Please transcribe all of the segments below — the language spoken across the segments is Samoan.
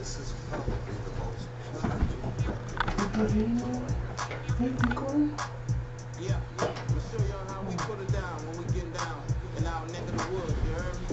This is probably the most challenging. Yeah, we'll show y'all how we put it down when we get down in our neck of the woods, you heard me?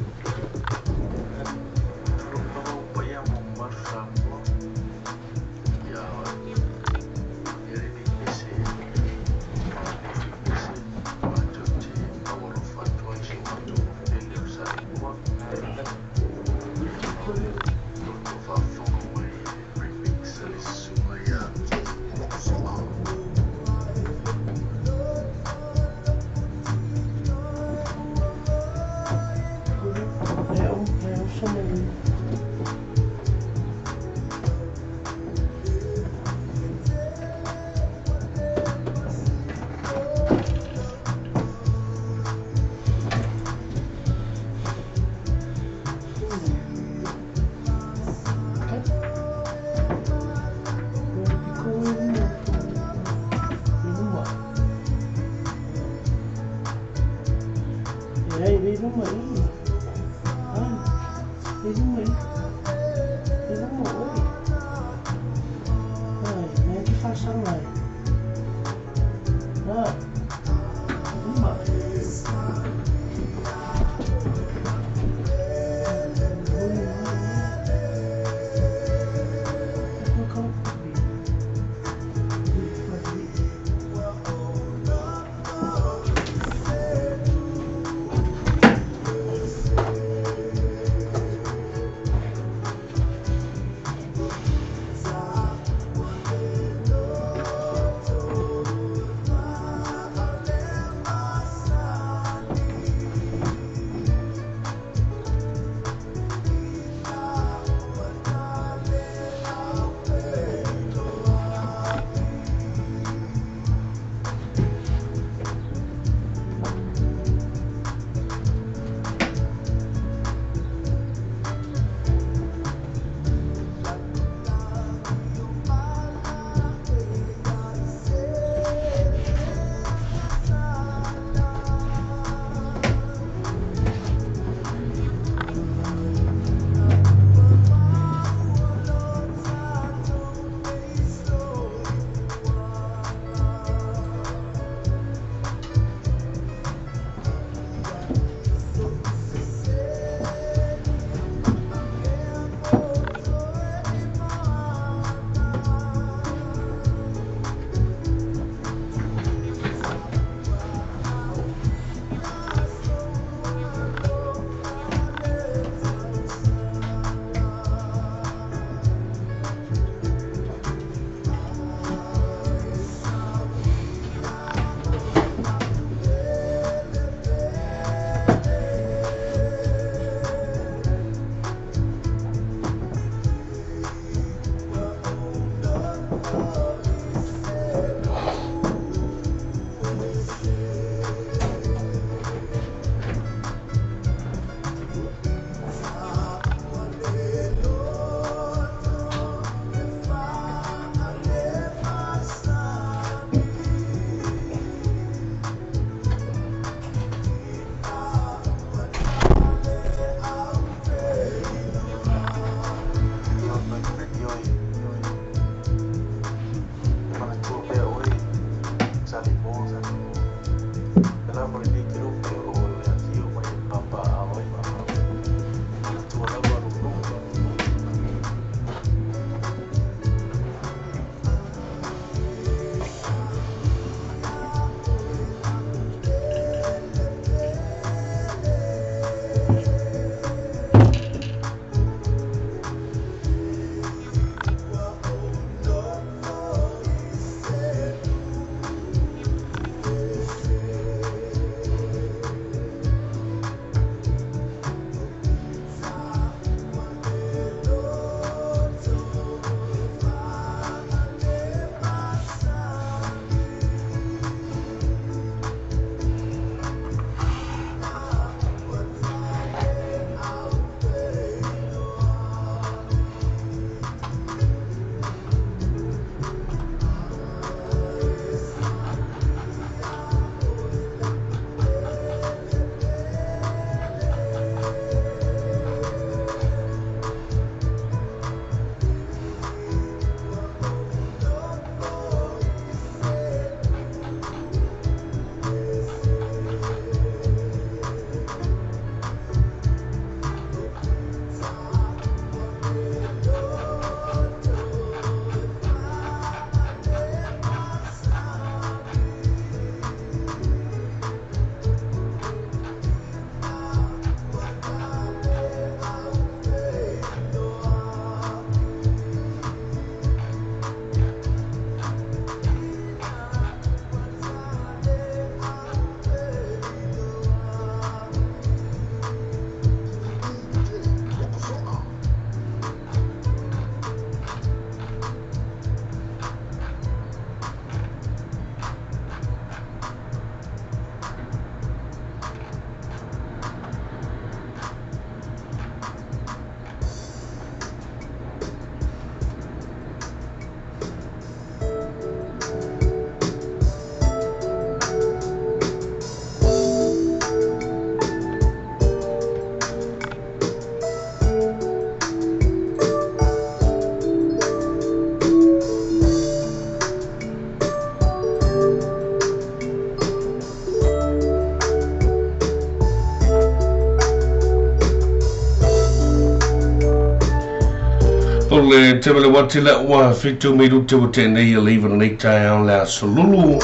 O le tevele wati le ua 7 minute o tēnei a leiva nei taeao le aso lulu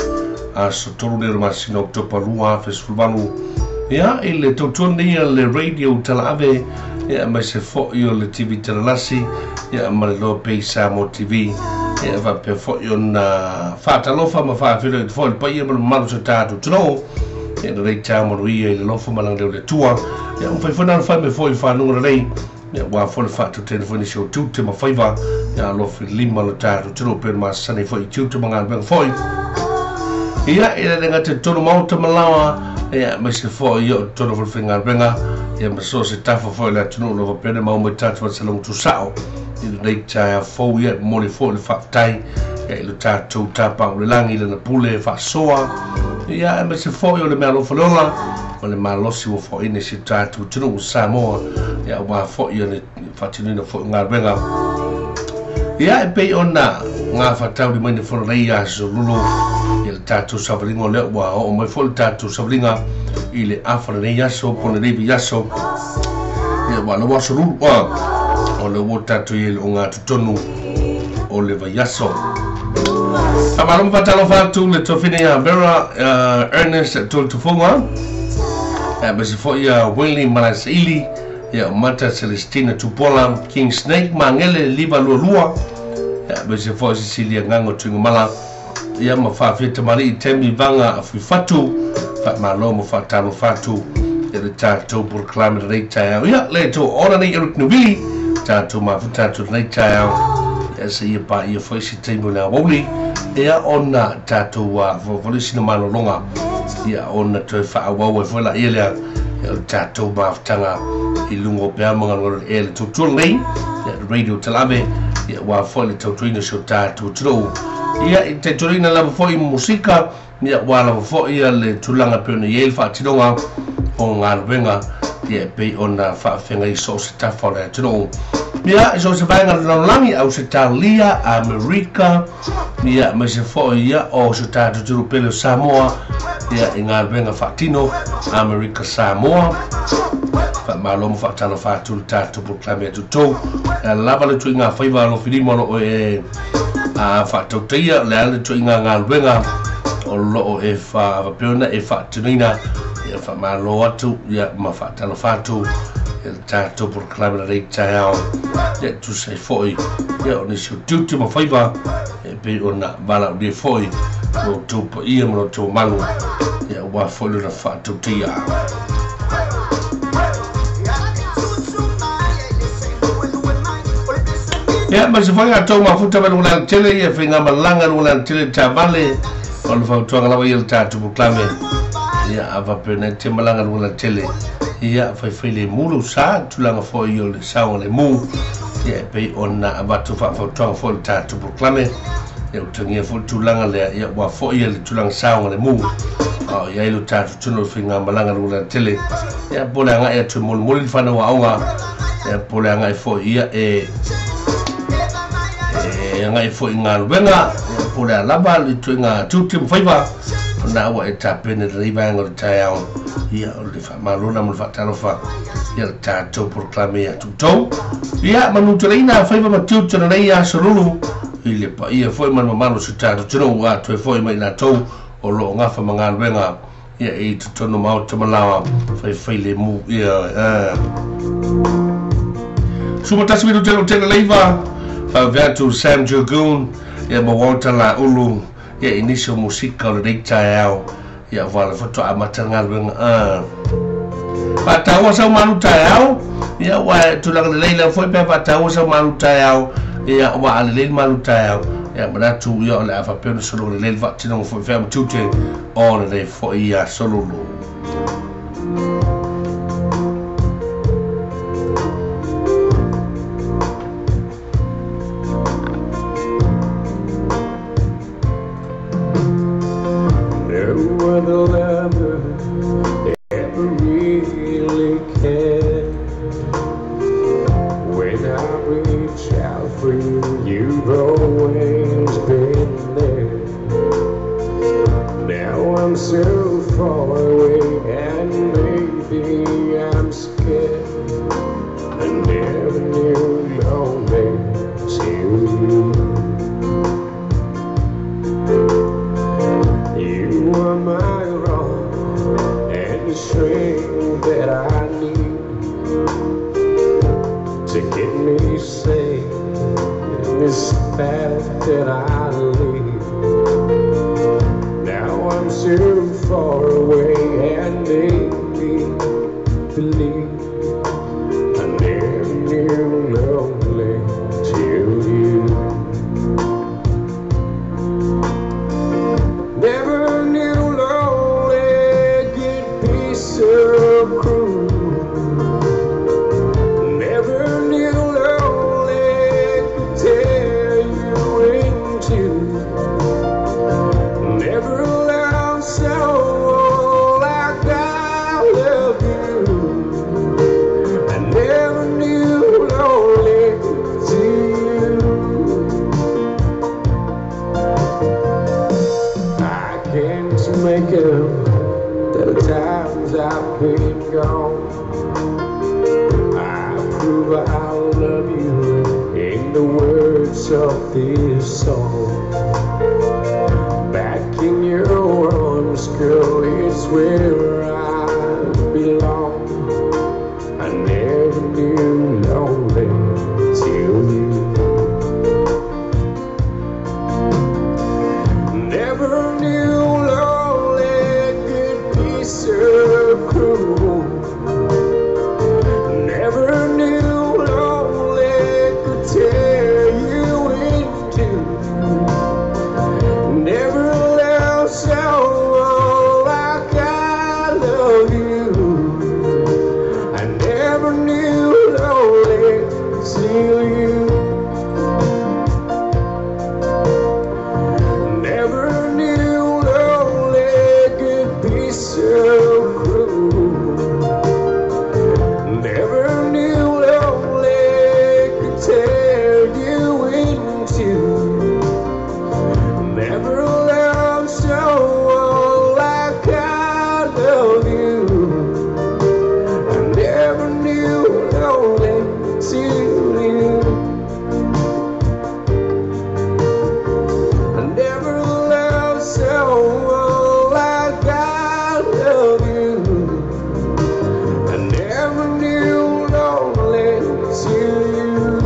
aso 3 le masina Oktopa 2018. Ia, i le tautua nei a le radio talaave, ia, mai se foi o le TV talalasi, ia, ma le loa pei Samoa TV, ia, faapea foi ona whaatalofa ma whaafelo i te foi le paia ma le mamalu sa tātou tunoo, ia, na rei tāo manuia i le lofo malang leo le tua, ia, umwhaiwhana whai me foi whanunga rei, ia, wā fo le whaatu tēne foi nisi o tute ma whaiva, ia, alofi lima lo tātou tunoo pēr masani foi i tute ma ngā foi. Ia, i le ngā te tonu maota malawa, ia, mai se foi o tonu whalwhenga renga, ia, ma so se tafa foi le atunu lo pene mau mai tātou at salongu tu sao, i le nei taea fou, ia, moli foi le whaatai, ia, i le tātou tāpau le langi, le na pule whaasoa, ia, mai se foi o le mea alofa le ola, o le malosi o foi ine se tātou tunu o Samoa, ia, wā foi o le whatinina foi ngā renga. Ia, e pei ona ngā whatauri mai ne whana rei aso lulu, ia le tātou savalinga o lea ua o mai foi le tātou savalinga i le awhana nei aso, pona nei vi aso, ia wā le waso lulu, o le ua tātou i le o ngā tutonu o le vai aso. A maloma whatalo whātu le tofine ia Vera Ernest Toltufunga, ma se foi ia Willie Malasaili, ia Mata Celestina Tupola, King Snake Mangele Liva Lua Lua, ia ma se foi Cecilia Ngango Tuingamala, ia ma whaafeta mari i temi vanga a fuifatu, wha malo ma whaatalo whatu, ia le tātou proclame le rei taeao, ia le tō ora nei Eric Nuvili, tātou mafu tātou rei taeao, ia se ia pa ia foi si teimu le awauli, ia ona tātou whawalisina malolonga, ia ona toi whaawau e foi la ia lea, ia le tātou mafutanga i lungo pea mga ngaro e le tautua nei, ia le radio talave, ia wā foi le tautuina sio tātou tūrou. Ia i te turina lava foi musika, ia wā lava foi ia le tulaga pe ona i e le whaatinonga o ngā ruenga, ia pei ona whaawhenga i so se tafa o le atunuu. Ia, i so se vaenga le lalolagi, au se Talia, Amerika, ia mai se foi ia o se tātou turu pele o Samoa, ia i ngā ruenga whaatino, Amerika Samoa. Wha malo mo whaatalo whaatu le tātou proclame atu tō. Ia lava le tui ngā whaiva alofi lima o loo e whaatauteia, le ale tui ngā ngā ruenga o loo e whapeona e whaatunuina, ia whamalo atu, ia ma whaatalo whaatu, ia le tātou proclame le rei taeao, ia tusai foi, ia o nisi o tiute ma whaiva, e pei ona wala o nia foi, o taupa ia ma lo tau malu, ia wā foi le na whaatauteia. Ia, ma se foi a tau mafuta mai luna tele, ia whainga malanga luna tele tā vale, o le whautuanga lawa ia le tātou proclame, ia a wapena te malanga luna tele, ia whaiwhai le mulu sa, tulanga foi o le saonga le mu, ia e pei ona avatu whautuanga foi le tātou proclame, ia utangia foi tulanga lea, ia wā foi ia le tulanga saonga le mu, o ia ilo tātou tunu whainga malanga luna tele, ia pole anga ia tui moli moli whanau aonga, ia pole anga e foi ia e ngai foi ngā ruenga, ia pole a lava le tui ngā tūti mwhaiva, o nā ua e tāpene le reiwanga o le taeao, ia o le whamalona mo le whaatalofa, ia le tātou proclame ia tūtou. Ia manu teleina whaiva ma tiute na nei aso lulu, i le pa ia foi manu mamalo si tātou tino ua toe foi mai nā tau o loo ngafa ma ngā ruenga, ia e tutono maota malawa, whai le mu, ia. Suma tasi miru tele o tele leiva, whaveatu Sam Jagoon, ia ma Walter La Ulu, ia inisio musika o le rei taeao, ia wala whatua amata ngā ruenga. Whataua sau malu taeao, ia wa tulaga le leila foi pea whataua sau malu taeao, ia wa ale leila malu taeao, ia manatu ia o le awhapena solo le leila whatinonga foi whea matute o le lei foi ia sololo. Other lover ever really cared. When I reach out for you, you've always been there. Now I'm so far away. say in this path that I lead. Now I'm so far away and they me believe I never knew lonely till you. Never knew lonely could be so cruel. Never knew lonely could tear you in two. Never loved someone like I love you. I never knew lonely till you. I can't make up the times I've been gone. I prove I love you in the words of this song. Back in your arms, girl, is where I belong. I never knew lonely till you. Never knew lonely could be so cruel. Never knew lonely could tear you in two. Never loved someone like I love you. I never knew lonely till you. Never knew lonely could be so cruel. Never knew lonely could tear you in two. Never loved someone like I love you. I never knew lonely till you. I never loved someone like I love you. I never knew lonely till you.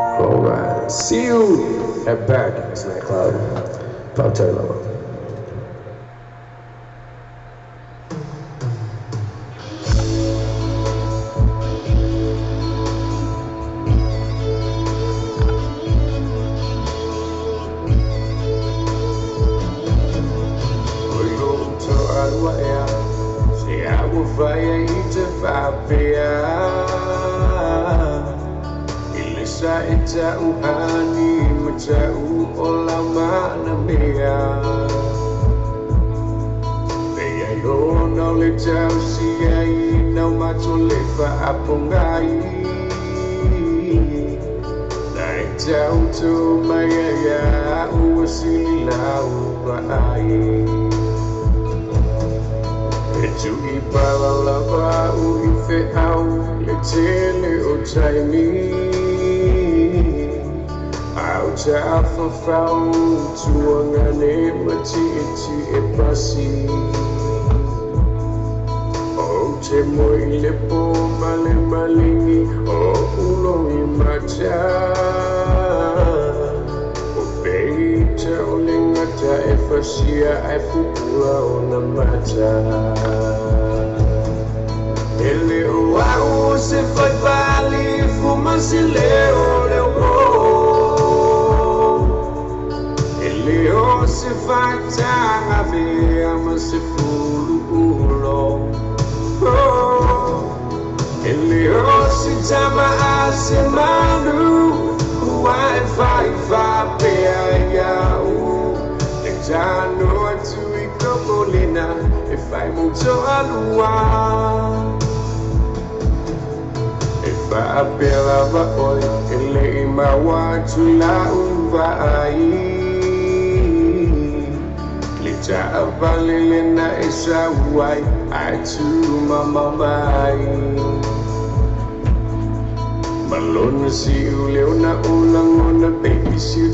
All right, see you at Barracks Nightclub. Fautailoa.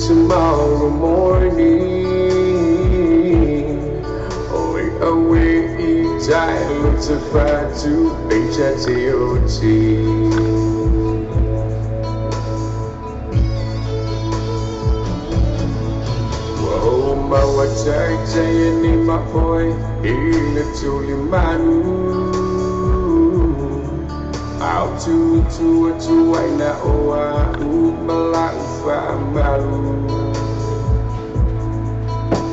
Tomorrow morning. Oh, away E tai Lucifer to H I T O T. Maua tai tai ni ma oi ile tuli manu au tu tu tu ai na oa u mala ufa malu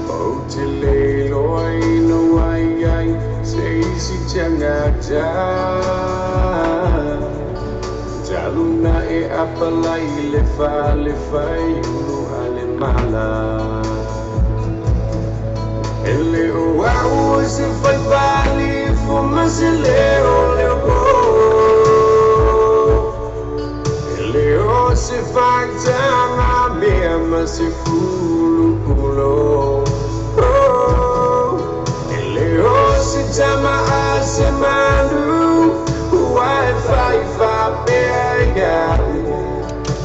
o te le loi no ai ai sei si changa ta taluna e apalai le fa le fai ulu ale mala. Ele o au se fai pali fuma se leo leo. Ele o se fai tanga mea ma se fulu ulo. Ele o se tama a se manu uai fai fa pega.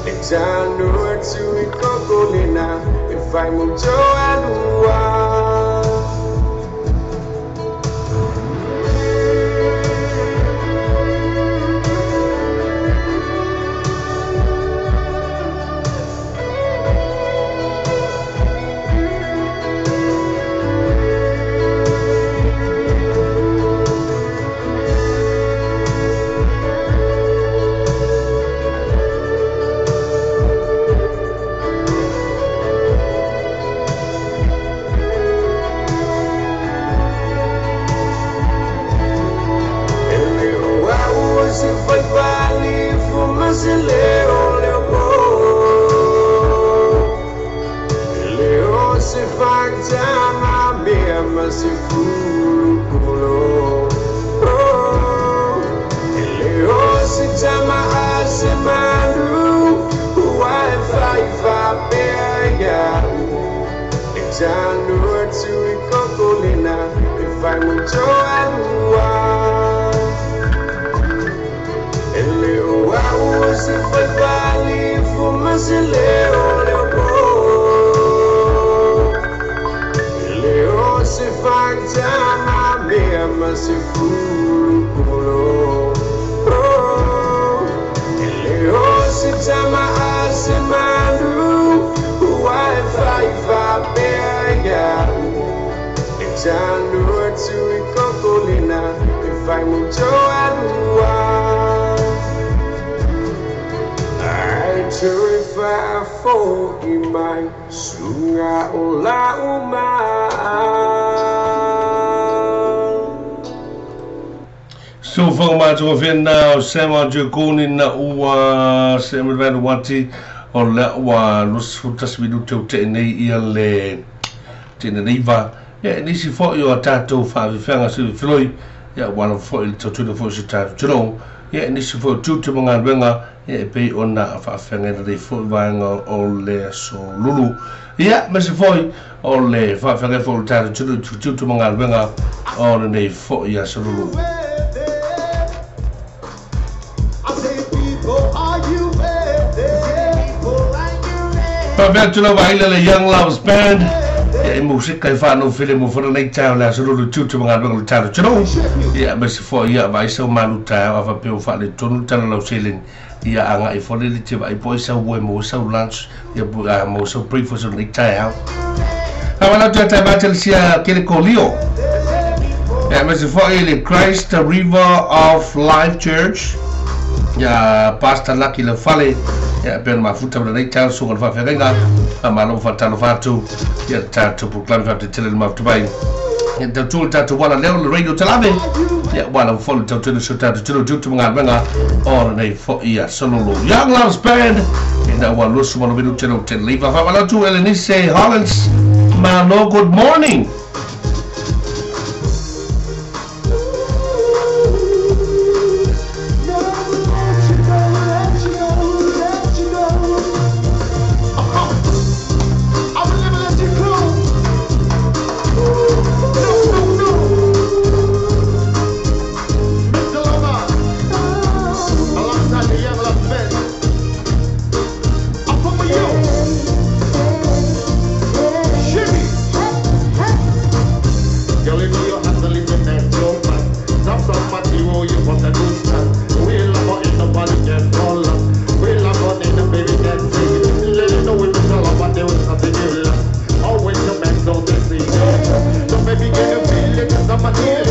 E tanu atu i kokolina e fai muto alua. Vena sema jekoni na ua sema vena wati o le ua lusu tasmidu tau te nei ia le te nei va ia nisi fo i o tatou whaawhiwhanga se filoi ia wala fo i le tau fo se tatou tino ia nisi fo tu te mga wenga ia e pei ona whaawhiwhanga na rei fo i vaenga o le so lulu ia me se fo o le whaawhiwhanga fo le tatou tino tu te mga wenga o le nei fo i a so lulu. Faapea vaila le Young Loves Band. Ia e musika i whanau fili mo whana nei tau le asolulu tūtu mga alwenga le tau tino. Ia me se fo ia vai sau malu tau a whapeo wha le tonu tana lau seleni. Ia anga i whale le te vai po i sau ue mo sau lunch ia mo sau breakfast o nei tau. Hawana tu atai matele sia kere kolio. Ia me se fo i le Christ the River of Life Church. Ia Pastor Lucky le whale. Ia pena mafuta mna nei tau sunga le whawherenga a malo whatalo whatu ia tātou proklami whapte tele le mafuta mai ia tau tū le tātou wala leo le radio talave ia wala whole tau tēnu so tātou tino tūtu mga alwenga o nei fo ia sololo Young Loves Band e na ua lusu mano minu tēnu tēnu leiva whawalatu Elenise Hollins Malo, good morning. Shimmy. Hey,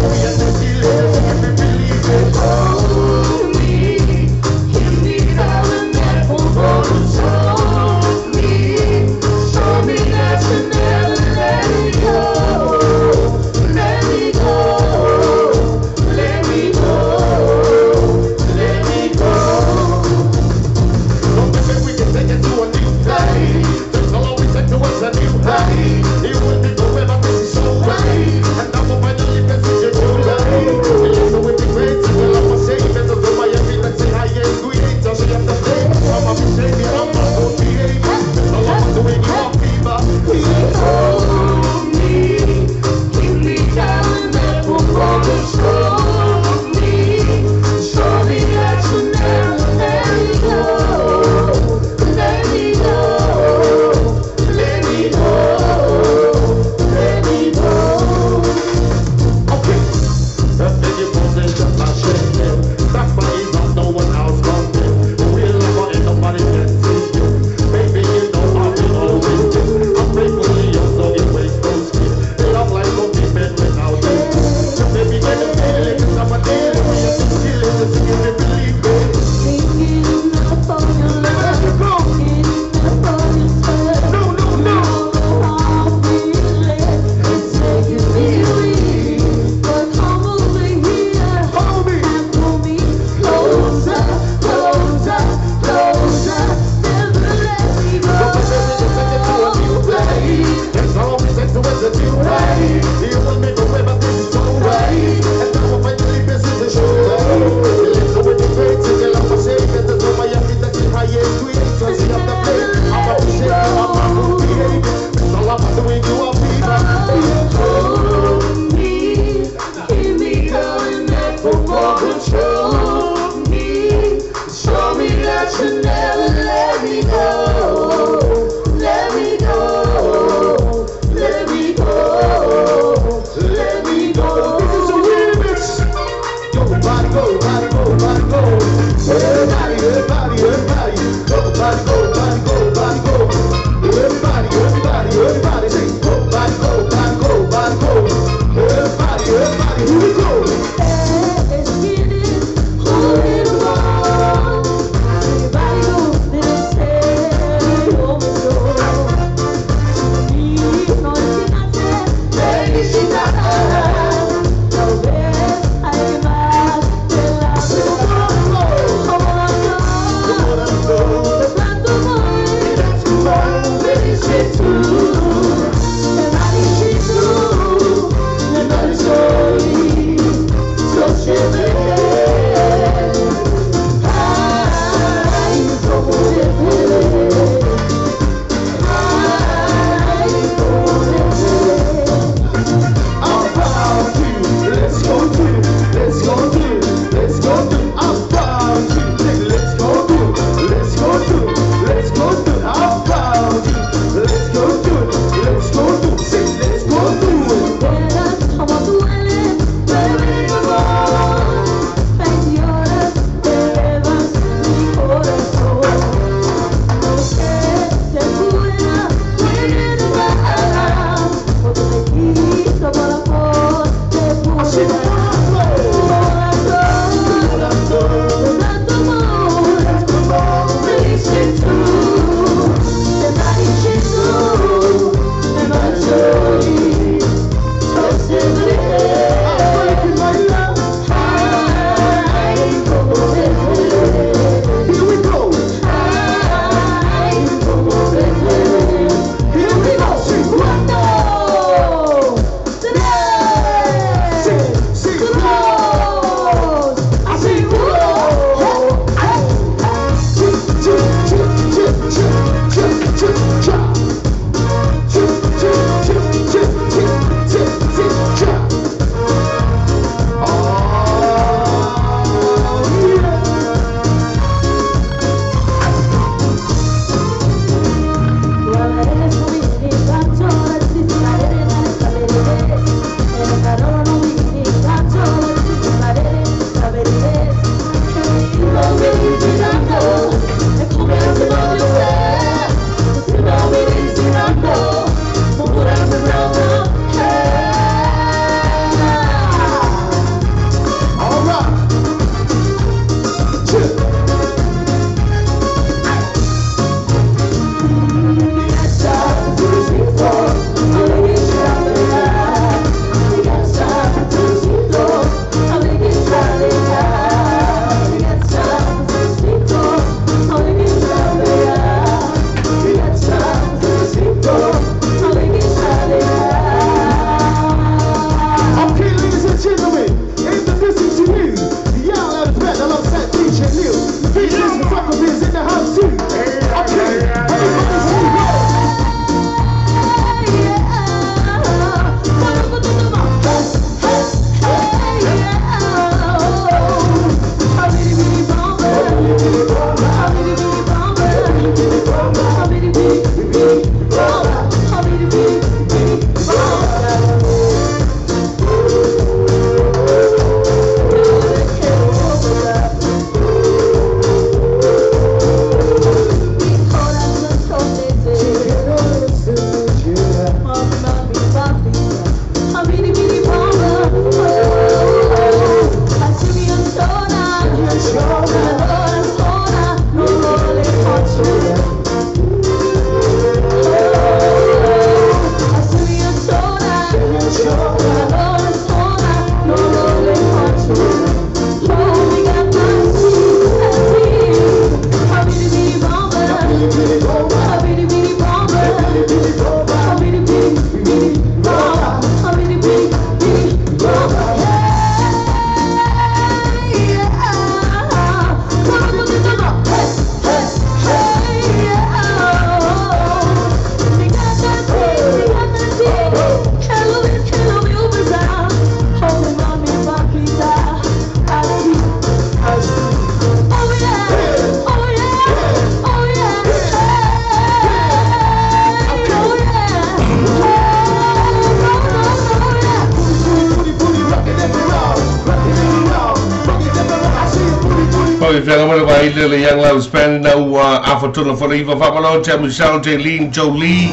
Fa fega mo ba ile le Young Love Span na ua afatuna fo iva fa malo te Michelle Jaylene Jolie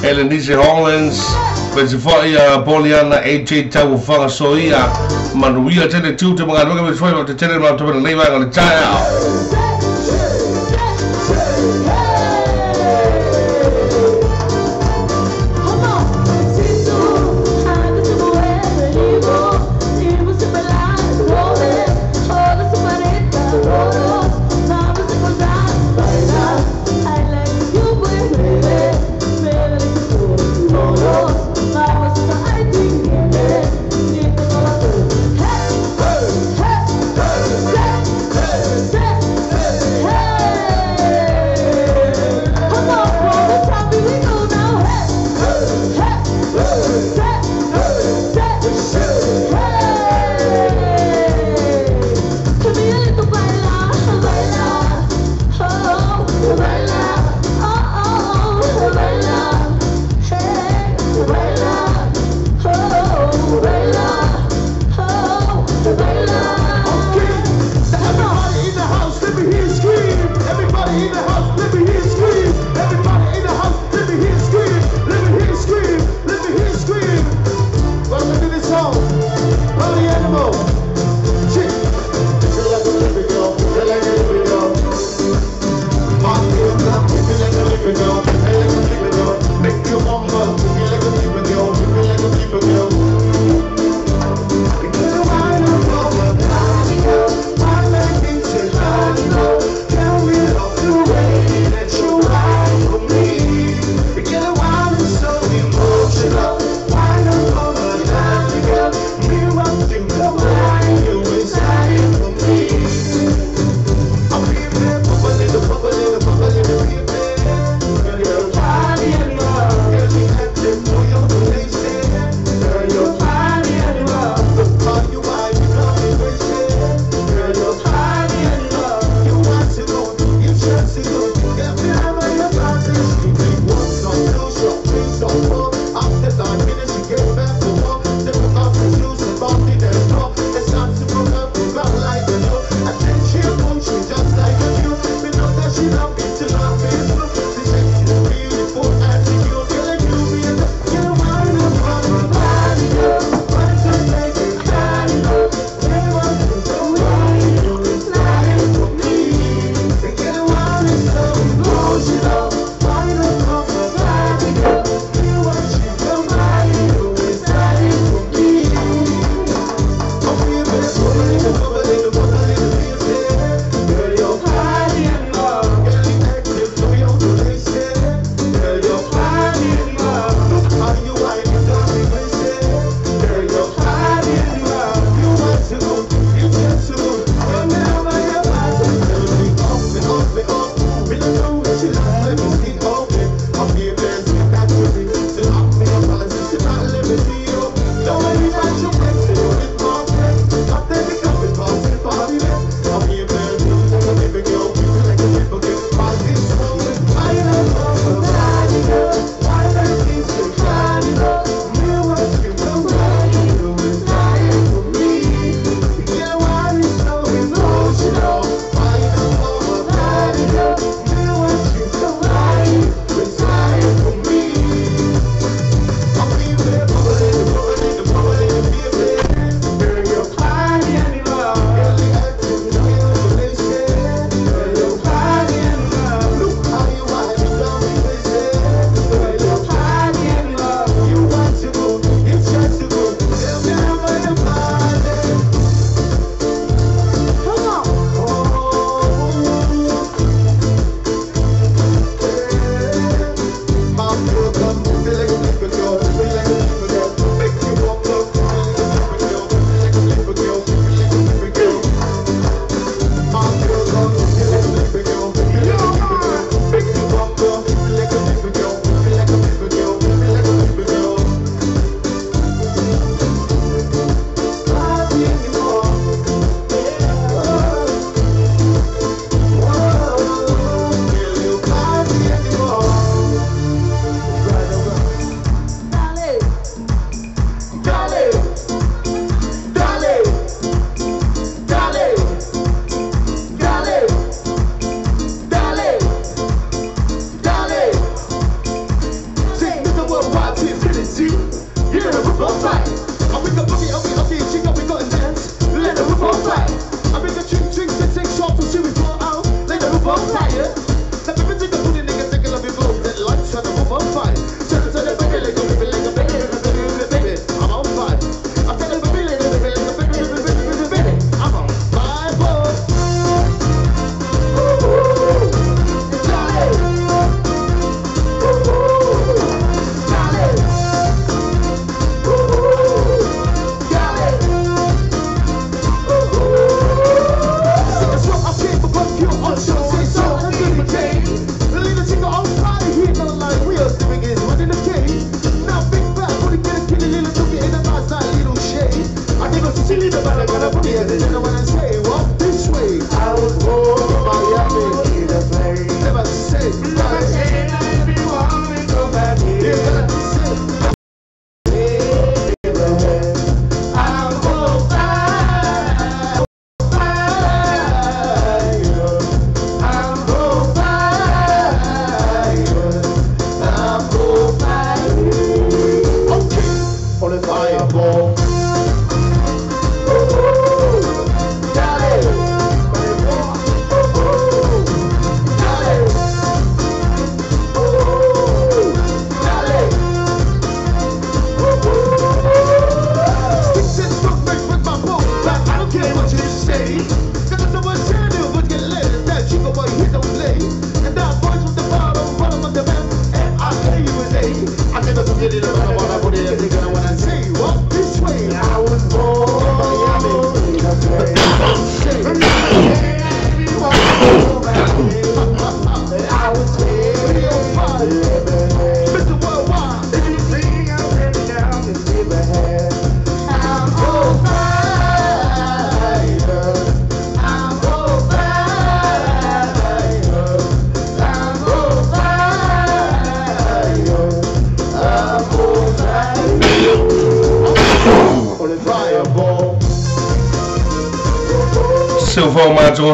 Elenise Hollins pe se fo ia Poliana AJ Tau fa soia manuia tele tu te mga luga me foi te tele ma te le va le taia. Hey!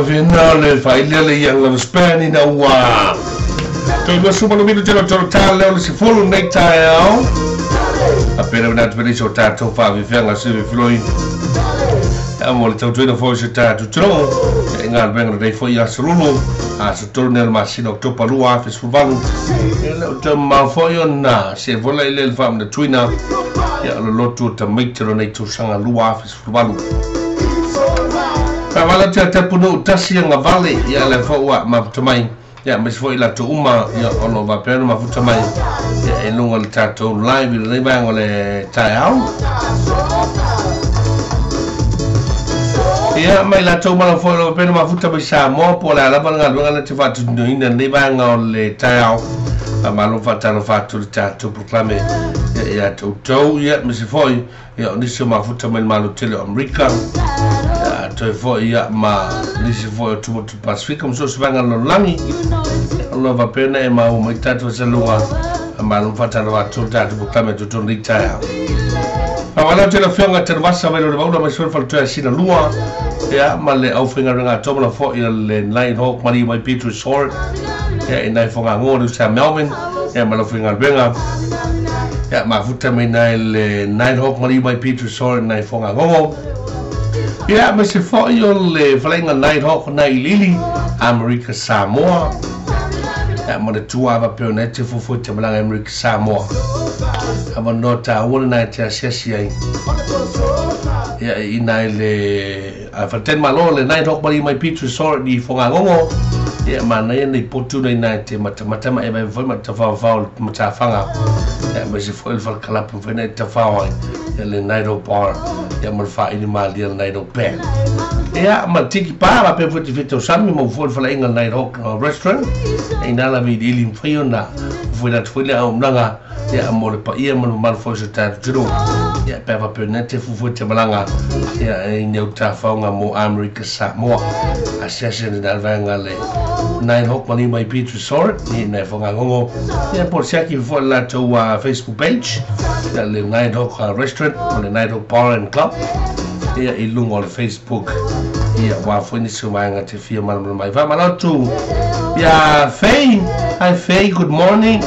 Vina le faile le Young Love Band ina ua toi masu malo minu telo tolo tale o le sifulu nei taeao a pena mena atu pele so tātou whaawhiwhianga se filoi a mo le tautuina foi se tātou tino e ngā alwenga nei foi a salulu a sa tolu nea le masina Oktopa 2018 e le o te mau foi o nā se vola i le le whaamna tuina ia o le lotu o ta meitero nei tausaga 2018. Wala te tapu no tasi anga vale ia le fo ma tamai ia me fo ila to uma ia ono va pena ma futa mai ia e lunga le tatou live le bang le taeao ia mai la to ma fo lo pena ma futa mai sa mo po la la banga lunga le te fatu no ina le bang le taeao ma lo fa talo fatu le tatou proclame ia to to ia me fo ia nisi ma futa mai malo tele Amerika toi foi ia ma nisi foi o tumotu Pasifika mo so se vaega lalolagi o lo faapena e maua mai tatou fasaluga a malo faatalo atu le tatou polokalame totonu i taeao. Faamalo tele afioga Tanuvasa mai le Vaula mai sui faletoa e sina lua ia ma le aufaigaluega atoa ma la fo'i le Nine Hawk mali mai Petro Resort ia i nai fogagoa le usa Melvin ia ma le aufaigaluega ia mafuta mai nai le Nine Hawk mali mai Petro Resort nai fogagogo. Ia ma se fo'i o le falaiga Night Hawk nai Lili Amerika Samoa ia ma le tuava peo nei te fufu te malaga Amerika Samoa a no tāua le nai te asiasi ai ia i nai le a whaten malo le Night Hawk mali mai Petro Resort i Fogagogo ia ma nei nei potu nei nai te matamata e mai foi matawhawhao matawhanga ia ma se foi le whalakalapu foi nei tawhao ai ia le Night Hawk Bar ia ma le whaini malia le Night Hawk Band ia ma tiki pā ma pe foi te whito sami mo foi le whalainga Night Hawk Restaurant e nā la vei ili mwhai ona foi la tui le au mnanga ia mo le paia ma le mamalu foi so tātou tino ia pe whapeo nei te fufu te malanga ia e nei tāwhaunga mo Amerika Samoa asiasi ni nā vaenga le Nine Hawk mali mai Beach Resort ni nai whangangongo ia po siaki fo le latou Facebook page ia le Nine Hawk Restaurant o le Nine Hawk Bar and Club ia i lunga o le Facebook ia wā foi nisi o vaenga te fia malamala mai whamalotu ia Faye. Hi Faye, good morning.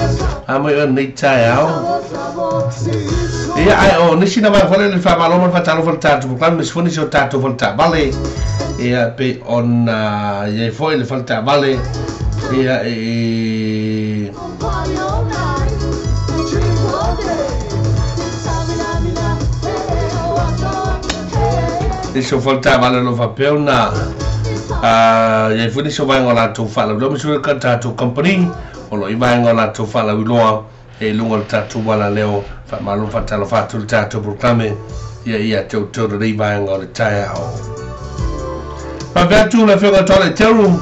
A mai o nei taeao ia ai o nisi na mai fole le whamalo ma whatalo fole tātou proklame mis fo nisi o tātou fole tā vale ia pe ona ia foi le fole tā vale ia e nisi o fole tā vale lo whapeo na ia foi nisi o vaenga o latou whalau mi sui ka tātou company o lo i vaenga o latou whalau iloa e lunga le tātou wala leo whamalo whatalo whatu le tātou proklame ia ia te utoro rei vaenga o le taeao. Whawheatu le whionga toa le teru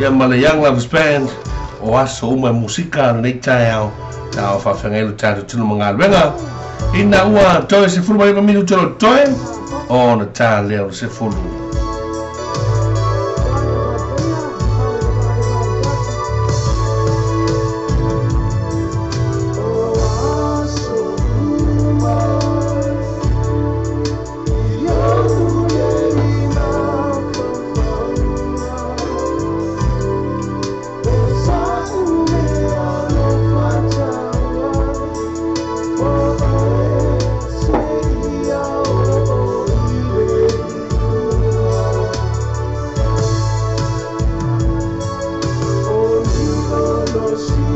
ia ma le Young Lovers Band o aso uma musika nei taeao ta o whawhenga le tātou tino mga alwenga ina ua toe se furu mai minuto lo toe Ona tā lea o le sefulu. Thank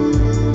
you.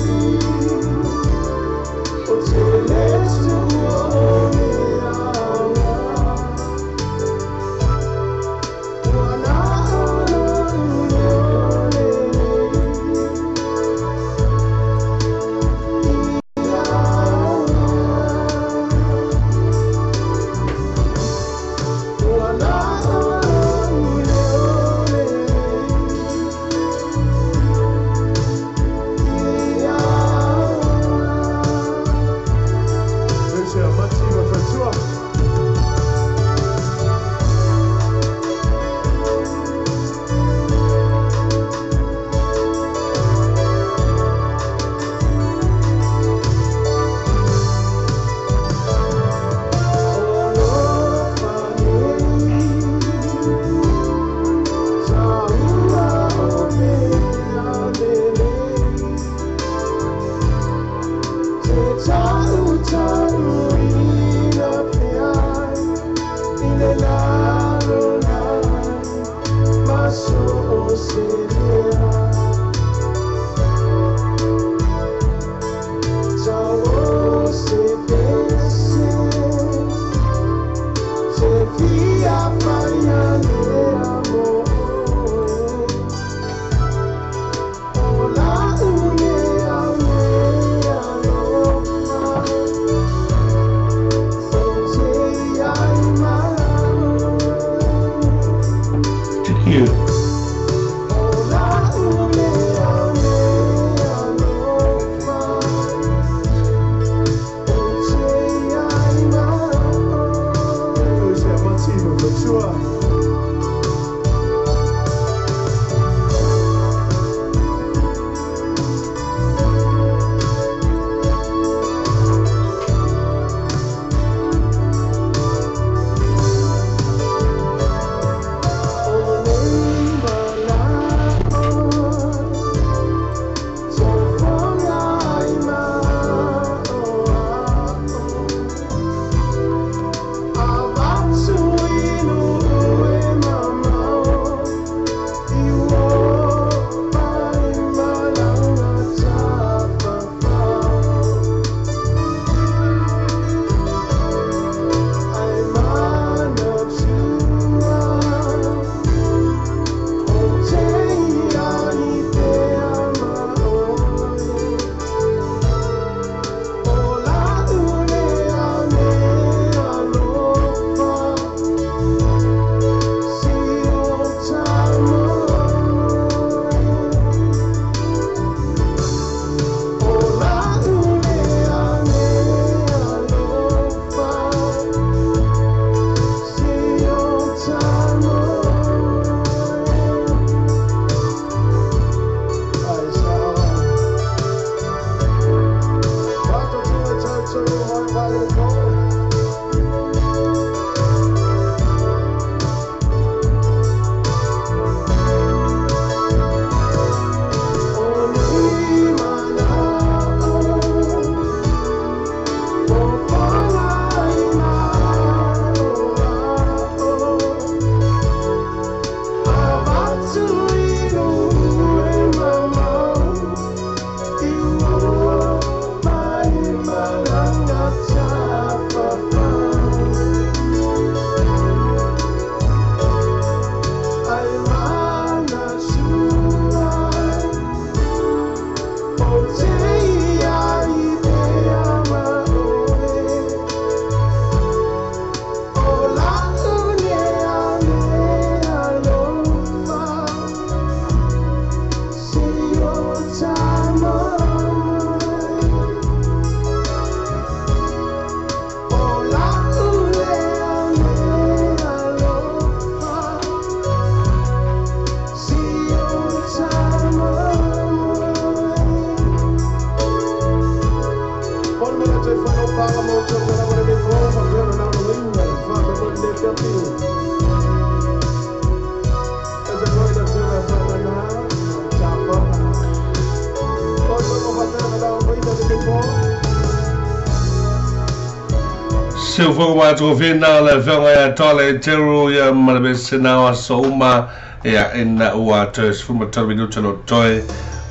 Se o fogo mātou whina le whionga ia tole teru ia marabe sena o aso uma ia ina ua toe sfuma tolu minuta lo toe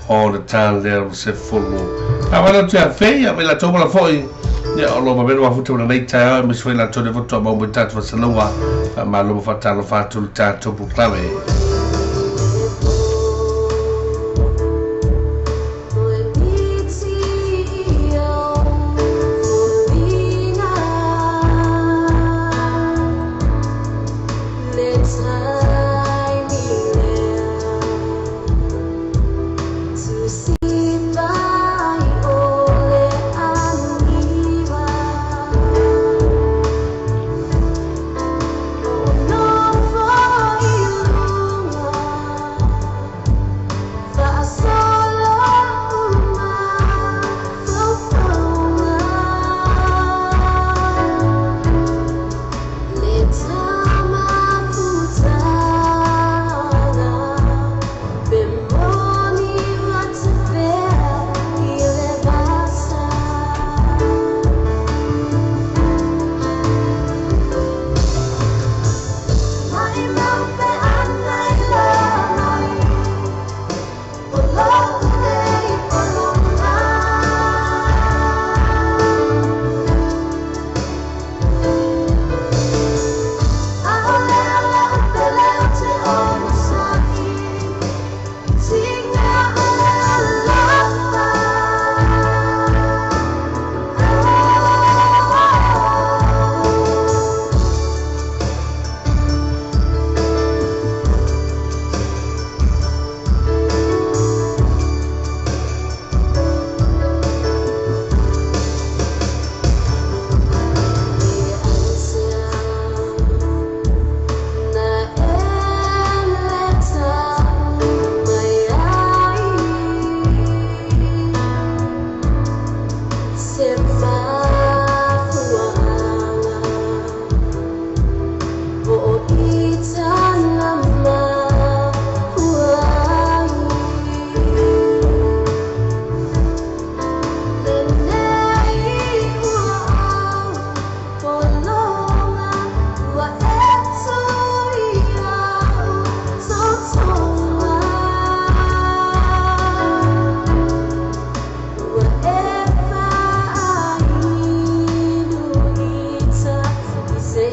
o le tān lea o se fulu. A wala tu ia whea ia me la tōmala foi ia o lo mabeno wafuta una nei tai au mis foi la tōne voto a maumui tātu wasalunga a maluma whatalo whātulu tātou puklawe. Say,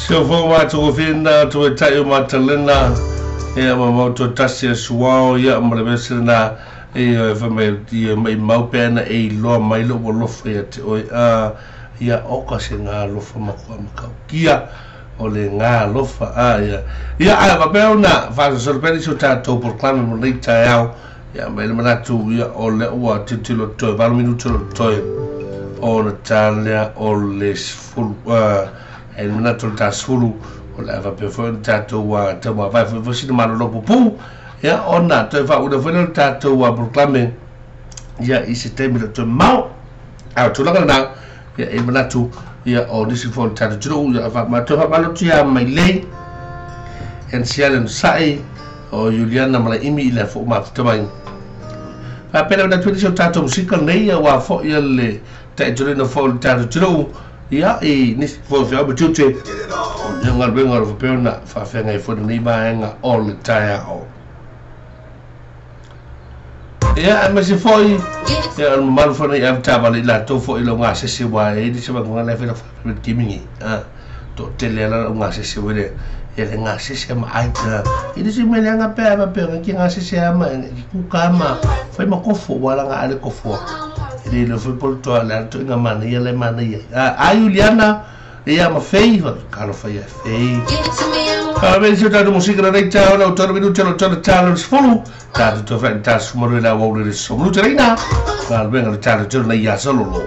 Se fo ma to fina to tai o matalena ia ma mau to tasi e suao ia ma le vesena e fa mai ia mai mau pena e loa mai lo lofa ia te oi a ia oka se ngā lofa ma kua makau kia o le ngā lofa a ia ia a va pea ona fa so peni so tātou proclame mo nei taeao ia mai le manatu ia o le ua titilo toe 8 minuto lo toe o na tālea o le sefulu e le manatu le tā 10 o le ava pea foi na tātou tau mavae foi foi sina malolo pupu ia ona toe faauna foi le tātou proclame ia i se taimi le toe mau a o tulaga lena ia e manatu ia o nisi foi le tātou atunuu ia faamatou faamalotia mai lei NCL sa'i o Juliana Malaimi i le fo mafuta mai faapena manatu nisi o tātou musika nei ia ua foi ia le taitolina foi le tātou atunuu ia i nisi foi feau ma tiute ia galuega o le faapea ona faafeagai foi lenei vaega o le taeao. Ia aemaise foi ia o le mamalu foi nei avetaavale i latou foi i lau gasese ua e nisi vaguga le fela kimingi a to'atele ala lau gasese ua le ia le gasese ma ai i nisi mea leaga pea faapea ke gasese a ma ke kuka ma fai ma kofo ua laga a le kofoa e le le foi polo toa le ala toʻiga manaia le manaia a Juliana ia ma fei kalo fai e fei a me se tatou musika nei tau na tolu minuto lo tolu talo 10 tatou to fai ta sumaru la wa le so minuto reina galuega le tatou tolu nei ia sololo.